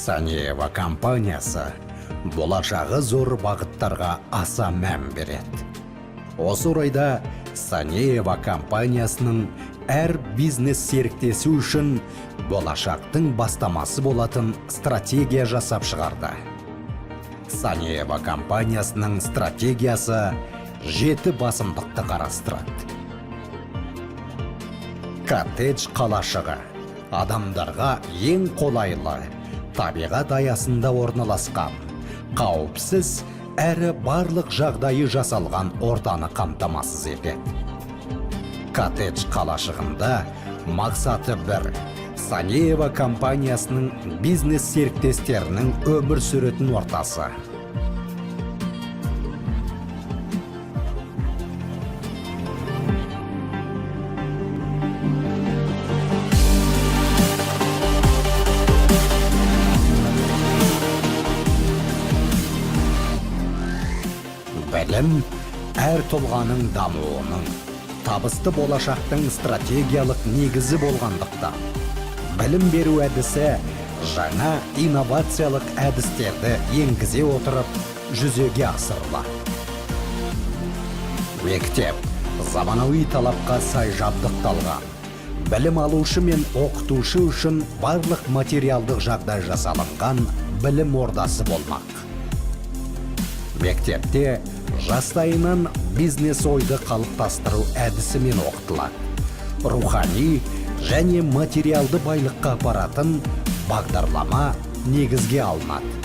Санеева компаниясы болашағы зор бағыттарға аса мән береді. Осы орайда Санеева компаниясының әр бизнес серіктесі үшін болашақтың бастамасы болатын стратегия жасап шығарды. Санеева компаниясының стратегиясы жеті басымдықты қарастырады. Коттедж қалашығы адамдарға ең қолайлы, табиғат аясында орналасқан, қауіпсіз әрі барлық жағдайы жасалған ортаны қамтамасыз етеді. Коттедж қалашығында мақсаты бір: Санеева компаниясының бизнес серіктестерінің өмір сүретін ортасы. Білім әр тұлғаның дамуының, табысты болашақтың стратегиялық негізі болғандықтан, білім беру әдісі жаңа инновациялық әдістерді енгізе отырып жүзеге асырылады. Мектеп заманауи талапқа сай жабдықталған. Білім алушы мен оқытушы үшін барлық материалдық жағдай жасалынған білім ордасы болмақ. Мектепте жастайынан бизнес ойды қалыптастыру әдісімен оқытылады. Рухани және материалды байлыққа апаратын бағдарлама негізге алынады.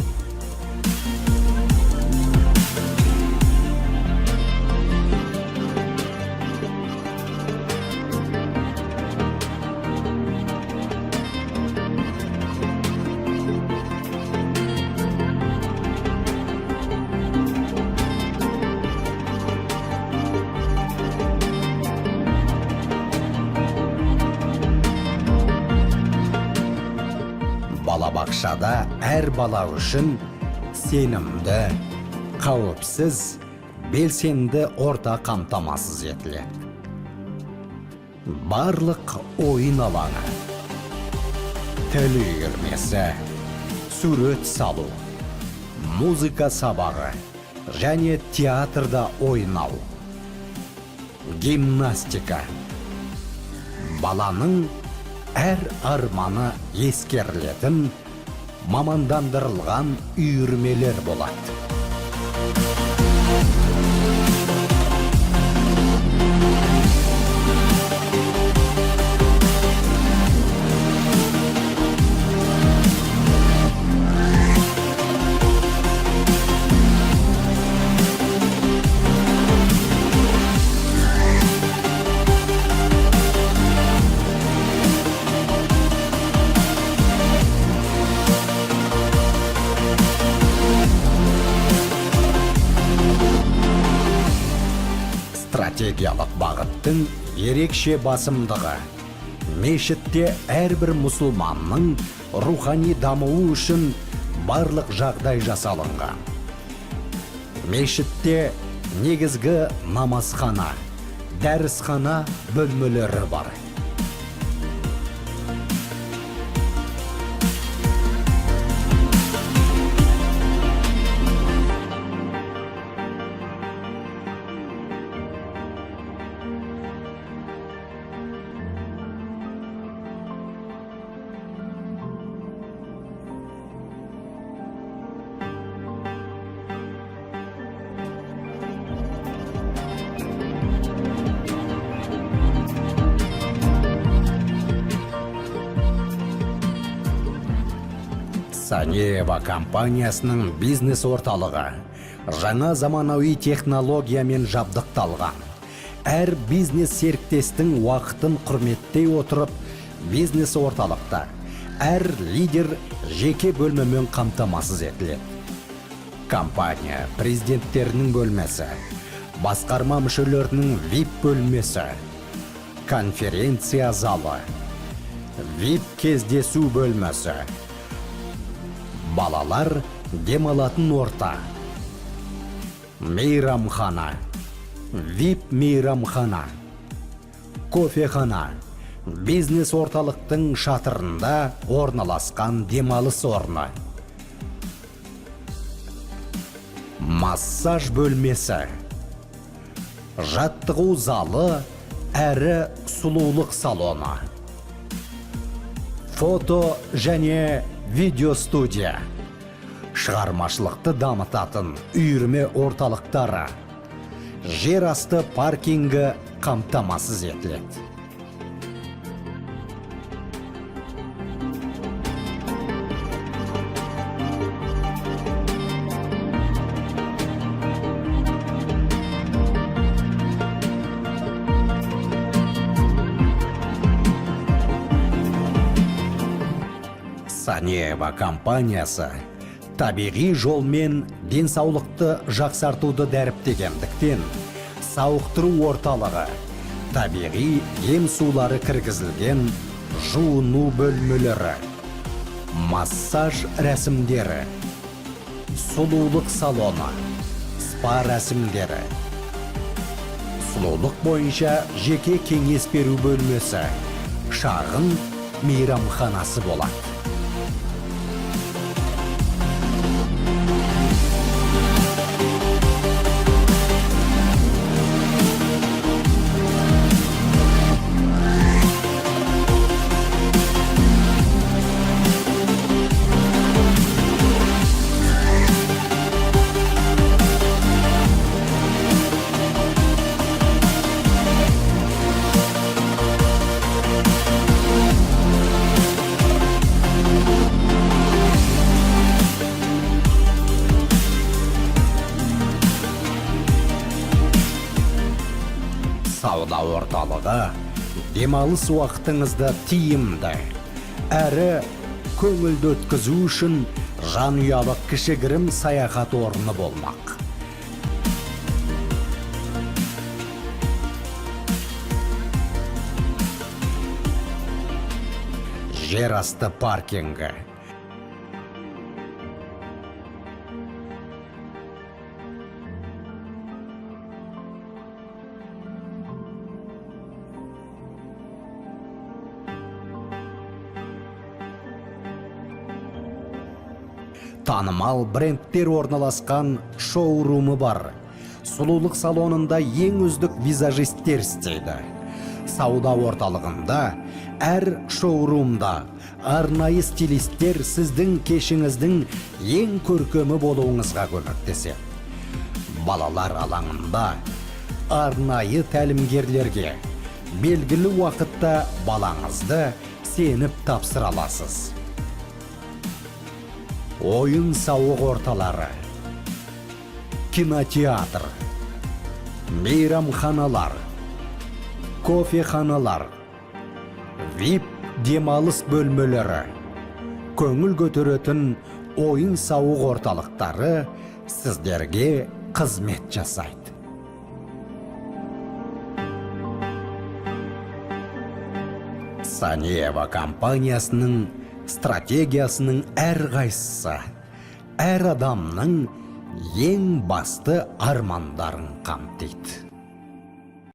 Балабақшада әр бала үшін сенімді, қауіпсіз, белсенді орта қамтамасыз етіледі. Барлық ойын алаңы, тіл үйірмесі, сурет салу, музыка сабағы және театрда ойнау, гимнастика. Баланың әр арманы ескерілетін мамандандырылған үйірмелер болады. Стратегиялық бағыттың ерекше басымдығы: мешітте әрбір мұсылманның рухани дамуы үшін барлық жағдай жасалынған. Мешітте негізгі намазхана, дәрісхана бөлмелері бар. Санеева компаниясының бизнес орталығы жаңа заманауи технологиямен жабдықталған. Әр бизнес серіктестің уақытын құрметтей отырып, бизнес орталықта әр лидер жеке бөлмемен қамтамасыз етіледі. Компания президенттерінің бөлмесі, басқарма мүшелерінің VIP бөлмесі, конференция залы, VIP кездесу бөлмесі, балалар демалатын орта, мейрамхана, VIP мейрамхана, кофехана, бизнес орталықтың шатырында орналасқан демалыс орны. Массаж бөлмесі, жаттығу залы әрі сұлулық салоны, фото және видеостудия, шығармашылықты дамытатын үйірме орталықтары, жер асты паркингі қамтамасыз етіледі. Санеева компаниясы табиғи жолмен денсаулықты жақсартуды дәріптегендіктен, сауықтыру орталығы табиғи ем сулары кіргізілген жуыну бөлмелері, массаж рәсімдері, сұлулық салоны, спа рәсімдері, сұлулық бойынша жеке кеңес беру бөлмесі, шағын мейрамханасы болады. Сауда орталығы демалыс уақытыңызды тиімді әрі көңілді өткізу үшін жанұялық кішігірім саяхат орны болмақ. Жер асты паркингі, танымал брендтер орналасқан шоурумы бар. Сұлулық салонында ең үздік визажисттер істейді. Сауда орталығында әр шоурумда арнайы стилисттер сіздің кешіңіздің ең көркемі болуыңызға көмектеседі. Балалар алаңында арнайы тәлімгерлерге белгілі уақытта балаңызды сеніп тапсыра аласыз. Ойын сауық орталары, кинотеатр, мейрамханалар, кофеханалар, вип демалыс бөлмелері, көңіл көтеретін ойын сауық орталықтары сіздерге қызмет жасайды. Санеева компаниясының стратегиясының әрқайсысы әр адамның ең басты армандарын қамтиды.